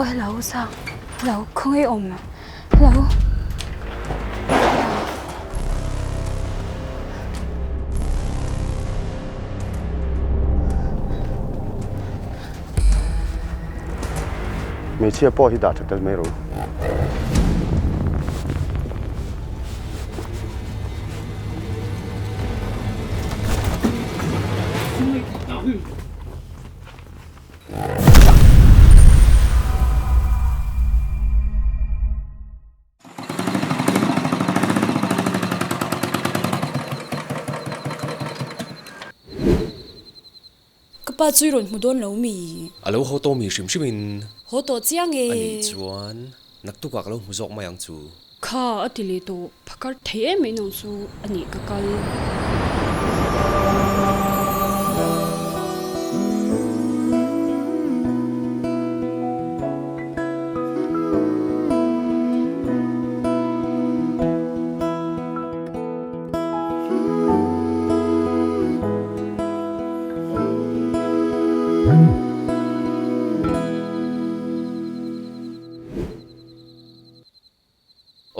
Aw hello Sang, hello khawngaih awm hello. Hmeichhia pawh hi dah tha tel mai rawh u. Ka pa chu i rawn hmu dawn lo mi? A lo haw tawh mi hrim hrim in. Haw tawh chiang e. A nih chuan naktukah ka lo hmu zawk mai ang chu. Kha a ti leh tawh, phakar thei em mai nang chu a nih ka kal.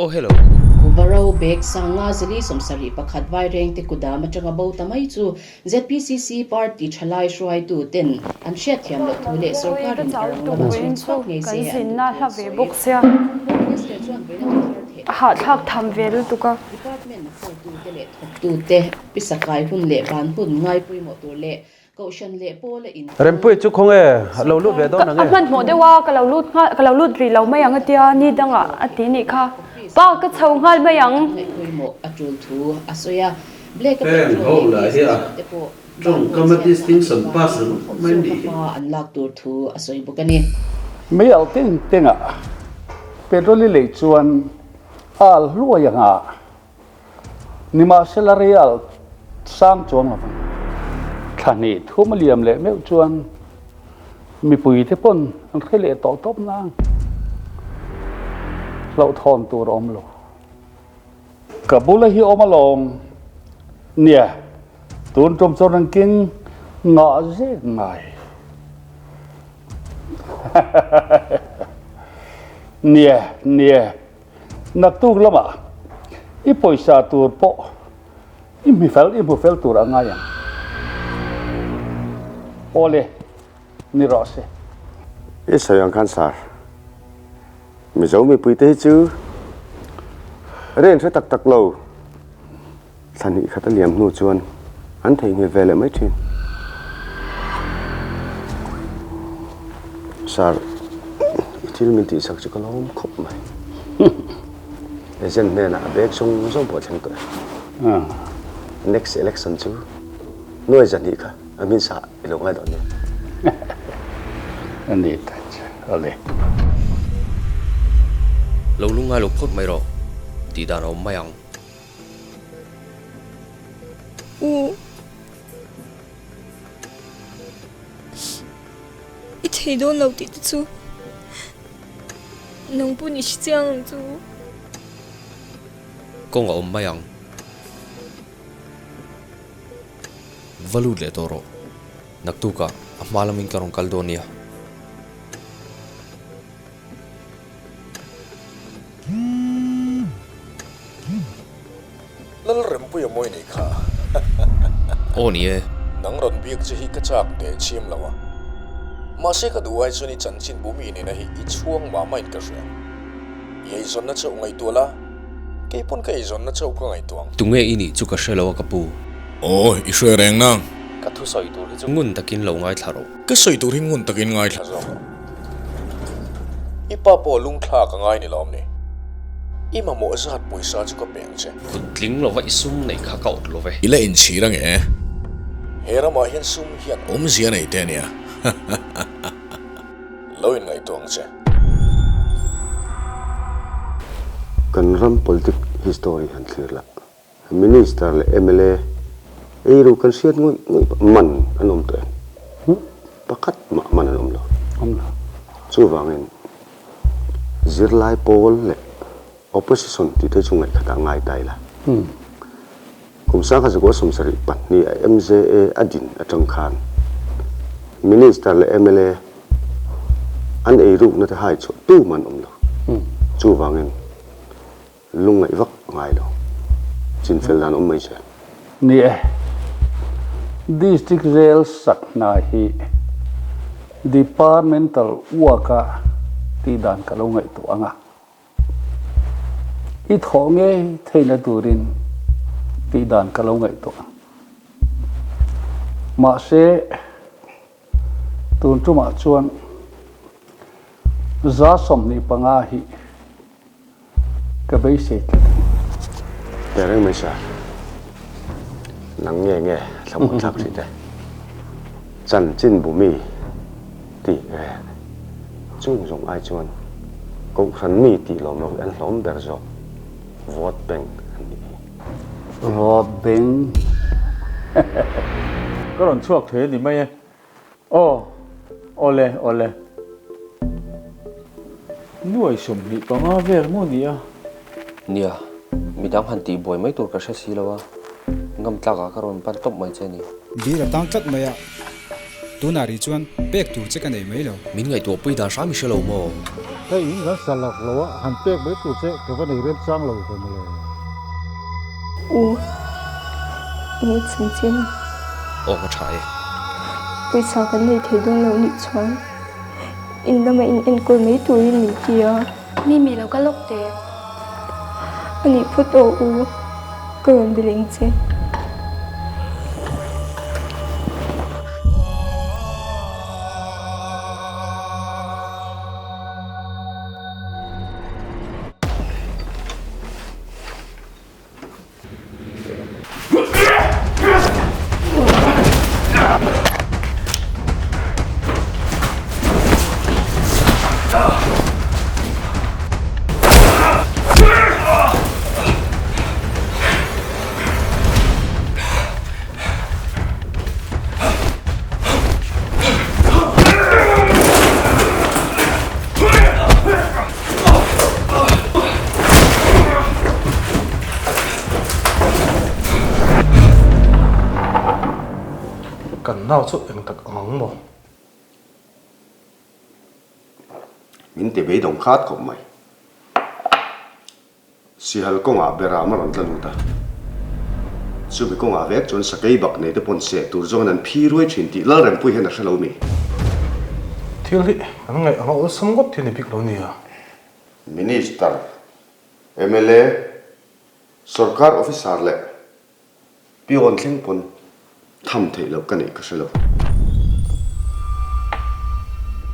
Oh hello. Varo bag sanga zili 71 Vairengte kudam atanga bo ta mai chu ZPCC party thalai hruaitu ten an hriatthiam loh thu leh sorkarin a rang lama chhun chhuak ngei se an duh thu an sawi. Home Minister chuan vawiina thuthar theh A hahthlak tham ve lutuk a. Department hotute leh thawktute pisakai hun leh ban hun ngai pawimawh tur leh Kohhran leh Paula in Rempuii chu khawnge a lo lut ve dawn ang e. A hmanhmawh deuh a, ka lo lut nghal, ka lo lut rih lo mai ang a tia, ni dangah a ti nih kha. Pa, ka chho nghal mai ang. Ngaih pawimawh a tul thu a sawi a, Black a Heng petrol ho leh lah gas hi a zawrh te pawh tawngkam a vanduai chhiatna a distinction nih pass vangin ringawt mai zawka nih hi. hma an lak tur thu a sawi bawk a ni. Mei alh teng tengah petrol i lei chuan a alh hluai anga Nimahsela real sang chuang lo vang. Thla hnih thum a liam leh meuh chuan mipuite pawn an hre leh tawh tawp nang. Hlauhthawn tur a awm lo. Ka bula hi awm alawm. Nia, tun tum chuan an king ngah zek ngai. Nia, nia. Naktuk lamah i pawisa tur pawh i hmi fel i hmu fel tur a ngai ang. Awle, ni rawh se. I sawi ang khan sir, Mizo mipuite hi chu ren hre tak tak lo, thla hnih khat a liam hnu chuan an theihnghilh ve leh mai thin. Sir, i thil min tihsak chu ka lawm khawp mai. Agent hnenah a bag zawng zawng pawh a thleng tawh e. Next election chu nuai zahnih kha a hmin sa i lo ngai dawn nia. A ni ta che, awle. Lo lungngai lo phawt mai rawh, tih dan a awm mai ang. U, i thei dawn lo tih te chu nang pawh ni hre chiang ang chu. Kawng a awm mai ang. Va lut leh tawh rawh. Naktukah a hma lamin ka rawn kal dawn nia. Lalrempuia mawi nei kha. Aw ni e. Nang rawn biak che hi ka chak teh chhiam lo a. Mahse ka duh ai chuan i chanchin bu mi nena hi i chhuang mah mah in ka hria. I eizawnna chauh ngaihtuah la, kei pawn ka eizawnna chauh ka ngaihtuah ang. Tunge i nih chu ka hre lo a ka pu. Aw, i hre reng nang. Ka thusawi tur hi chu ngun takin lo ngaithla rawh. Ka sawi tur hi ngun takin ngaithla zawk rawh. I pa pawh lungthlak a ngai ni lawm ni? I mamawh zat pawisa chu ka pe ang che. Kut tling lova i sum neih kha ka awt lo ve. I la inchhir ange e. He ramah hian sum hian awmzia nei te ania. Lo inngaihtuah ang che. Kan ram politic history han thlir lah. Minister leh mla eiru kan hriat ngawih ngawih pawh man an awm tawh em? Pakhat mah man an awm lo. Chuvangin zirlai pawl leh opposition tih te chu ngaihkhatah ngai ta ila. Kum sangkhat zakua 72 a MJA a din atang khan Minister leh mla An eirukna te hai chhuah tum an awm lo. Chuvangin lungngaih vak ngai lo. Chinfel dan awm mai che. Ni e, District Jail sak hna hi Departmental work-a tih dan ka lo ngaihtuah ang a. I thawh ngei theihna turin tih dan ka lo ngaihtuah ang. Mahse, tun tumah chuan 25% hi ka beisei tlat ang. Teh reng mai sir. Nang nge nge thlamuan thlak hrih teh. Chanchin bu mi tih reng chung zawng ai chuan Kohhran mi tih lawm lo hi an hlawm ber zawk. Vote bank an nih hi. Vote bank. Ka rawn chhuak thei a ni mai e. Aw, awle, awle. Nuai 25 vel maw ni a? Nia, midang han tih buai mai tur ka hre si lo a, ngam tlakah ka rawn pan tawp mai che a ni. Dil a tang tlat mai a, tunah rih chuan pek tur che ka nei mai lo. Min ngaihtuah pui dan hram i hre lo maw? Hei in kan sa lak lo a, han pek mai tur che ka va nei rem chang lo ve mawle. U, i chanchin. Aw ka tha e. Pawisa kan nei thei dawn lo nih chuan in lama in enkawl mai turin min ti a. Mimi lo ka lawk teh. A nih phawt aw u, ka rawn be leng che. Kan nau chu eng tak ang ang maw? Min ti beidawng khat khawp mai. Sihal kawngah Beram a rawn tla lut a. Chumi kawngah vek chuan sakei bak nei te pawn seh tur zawngin an phi ruai thin tih Lalrempui hian a hre lo mi. Thil hi an ngaih anga awlsam ngawt hi ni bik lo nia. Minister, mla, Sorkar officer leh peon thleng pawn tham theih loh ka neih ka hre lo.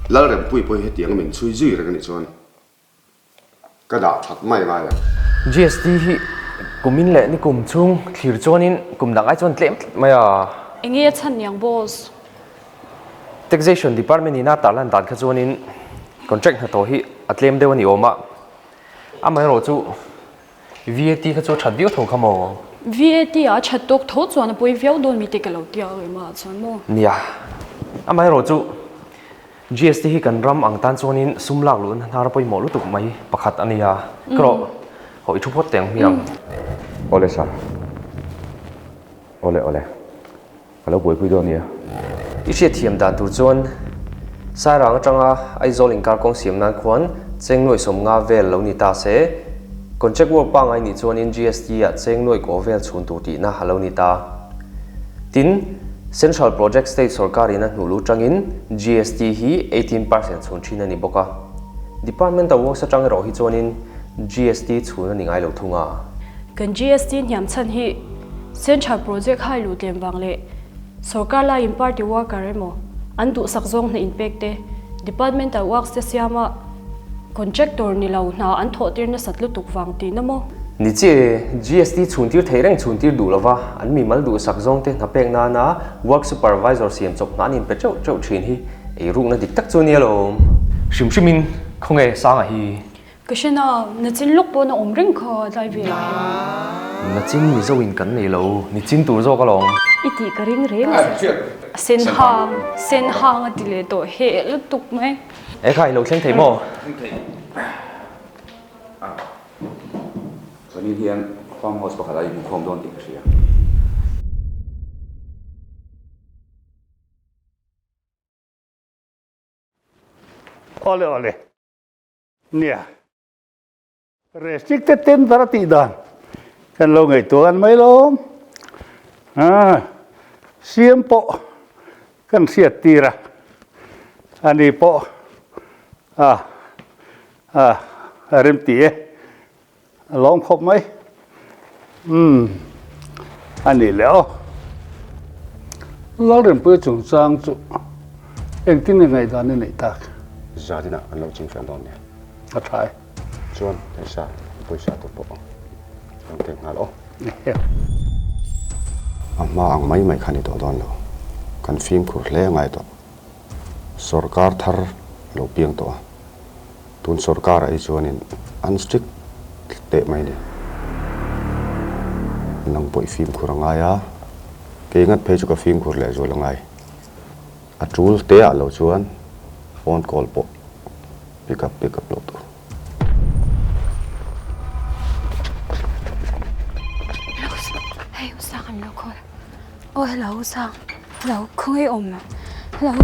Lalrempui pawh hi hetianga min chhui zui reng a nih chuan Ka dah that mai ngai ang. GST hi kumin leh nikum chhung thlir chuanin kum dang ai chuan tlem tlat mai a. Enge a chhan niang boss? Taxation Department ina tarlan dan kha chuanin contract hnathawh hi a tlem deuh a ni awm a. Amaherawh chu VAT kha chu a that viau tho kha maw? VAT a that tawk tho chuan a pawi viau dawn mi te ka lo tia rih mah chuan maw? Nia. Amaherawh chu GST hi kan ram ang tan chuanin sum lak luhna hnar pawimawh lutuk mai pakhat a nia. Ka rawh, haw i thu phawt teh ang hmiang. Awle sir. Awle awle. Ka lo buaipui dawn nia. I hriatthiam dan tur chuan Sairang atanga Aizawl inkar kawng siam nan khuan cheng nuaih 50 vel lo ni ta se, contract work pangngai nih chuanin GST ah cheng nuaih kaw vel chhun tur tihna a lo ni ta. Tin, Central Project State sorkarin a hnuh lu tangin GST hi 18% chhun thin a ni bawk a. Departmental Works atang erawh hi chuanin GST chhun a ni ngai lo thung a. Kan GST hniam chhan hi Central Project hai luh tlem vang leh sorkar laiin party worker emaw an duhsak zawng hna inpek te, Departmental Works te siama Contractor ni lo hna an thawh tir nasat lutuk vang tihna maw? Ni chiah e, GST chhun tir theih reng chhun tir duh lova an mimal duhsak zawng te hna pek nana work supervisor siam chawp hna an inpe teuh teuh thin hi eirukna dik tak chu nia lawm. Hrim hrimin khawnge Sanga hi? Ka hre na, nachin lawk pawn a awm reng kha tlai velah hian. Nachin Mizo in kan nei lo, nichin tur zawk alawm. I tih ka ring reng a sin. Sen hang, sen hang a ti leh tawh heh lutuk mai. E kha i lo thleng thei maw? Thleng thei. Chuanin hian farm house pakhat ah i hmukhawm dawn tih ka hria. Awle awle. Nia. Restricted tender a tih dan kan lo ngaihtuah an mai lawm. Ah, siam pawh kan hriat tir a, ani pawh ah ah a remti e, a lawm khawp mai. Umm, a nih leh aw. Lalrinpuia chungchang chu engtin nge ngaihdan i neih tak? Zaninah kan lo chingfel dawn nia. A tha e. Chuan pawisa pawisa tur pawh rawn keng nghal aw. A hma ang mai mai kha ni tawh dawn lo. Kan fimkhur hle a ngai tawh. Sorkar thar lo piang tawh a. Tun sorkar ah hi chuanin an strict teh mai ni. Nang pawh i fimkhur a ngai a, kei ngat phei chu ka fimkhur leh zual a ngai. A tul te ah lo chuan phone call pawh pick up pick up loh tur. Hello hei U Sang an lo call. Aw hello U Sang hello khawngaih awm hello.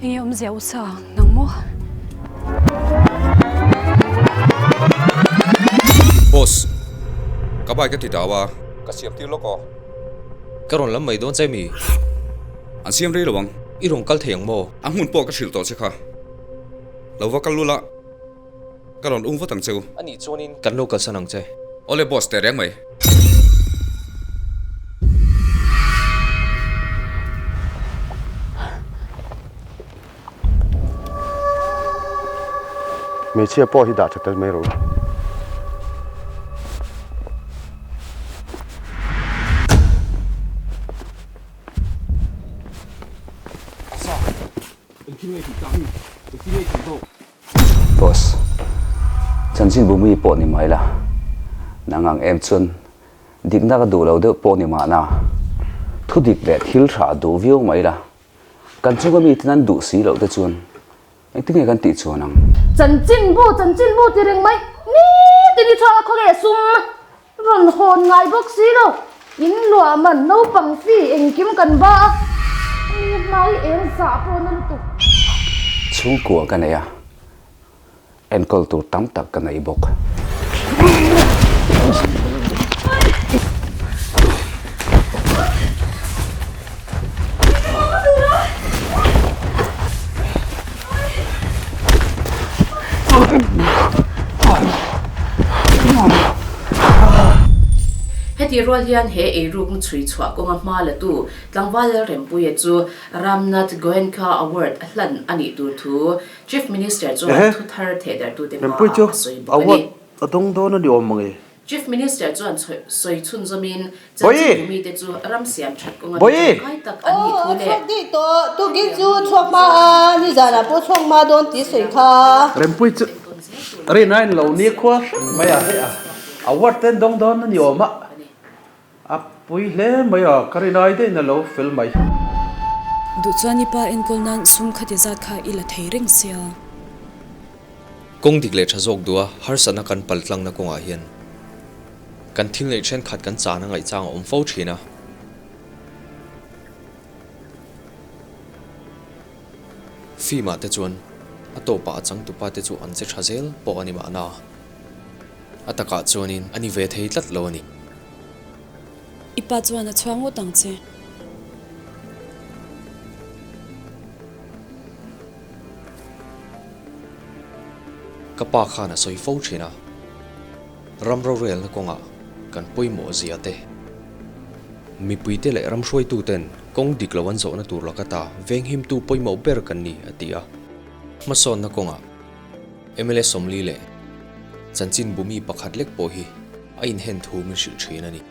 Enge awmzia u sa nang maw? Boss, ka bike a ti dau a, ka siam tir lawk aw. Ka rawn lam mai dawn che mi? An siam rei lo ang. I rawn kal thei ang maw? A hmun pawh ka hrilh tawh che kha. Lo va kal lul a, ka rawn ung vat ang che u. A nih chuanin kan lo kalsan ang che. Awle boss teh reng mai. Hmeichhia pawh hi dah tha tel mai rawh u. Boss, chanchinbu mi pawh ni mai la, nang ang em chuan dikna ka duh lo deuh pawh ni mahna, thu dik leh thil tha duh viau mai la, Kan chunga miten an duh si loh te chuan engtin nge kan tih chuan ang? Chanchinbu, chanchinbu ti reng mai, nitin i chhuak a khaw nge sum rawn hawn ngai bawk si lo, in luah man naupang fee engkim kan ba a, mi hmai eng zah pawh na lutuk. Chhungkua ka nei a, enkawl tur tam tak ka nei bawk. Heti rual hian he eirukna chhui chhuah kawnga hma latu Tlangval Lalrempuia chu Ramnath Goenka Award a hlan a nih tur thu Chief Minister chuan thu thar thehdarhtute hmaah a sawi bawk a ni. A dawng dawn a ni awm ang e. Chief Minister chuan sawi chhunzawmin chanchinbu mite chu ram siam that kawnga mi tangkai tak an nih thu leh. Aw, a chhuak daih tawh. Tukin chu chhuak hma a, nizanah pawh chhuak hma dawn tih sawi kha. Rempui chu rin a in lo ni khua hrep mai a, hei a award te an dawng dawn a ni awm a, A pui hle mai a, ka rin ai daih na lo fel mai. Duh chuan i pa enkawl nan sum khati zat kha i la thei reng sia. Kawng dik leh tha zawk duh a, harsatna kan pal tlangna kawngah hian kan thil neih thenkhat kan chana ngaihchang a awm fo thin a. Film ah te chuan a tawpah a changtupa te chu an che tha zel pawh a ni mahna. A takah chuanin a ni ve thei tlat lo a ni. I pa chuan a chhuang ngawt ang che. Ka pa khan a sawi fo thin a, ram rorelna kawngah kan pawimawh zia te, mipuite leh ram hruaituten kawng dik lo an zawhna tur laka ta venghimtu pawimawh ber kan ni a ti a. Hmasawnna kawngah mla 40 leh chanchinbu mi pakhat lek pawh hi a inhen thu min hrilh thin a ni.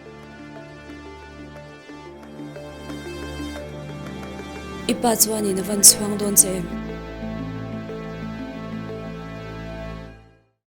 I pa chuanin a van chhuang dawn che em?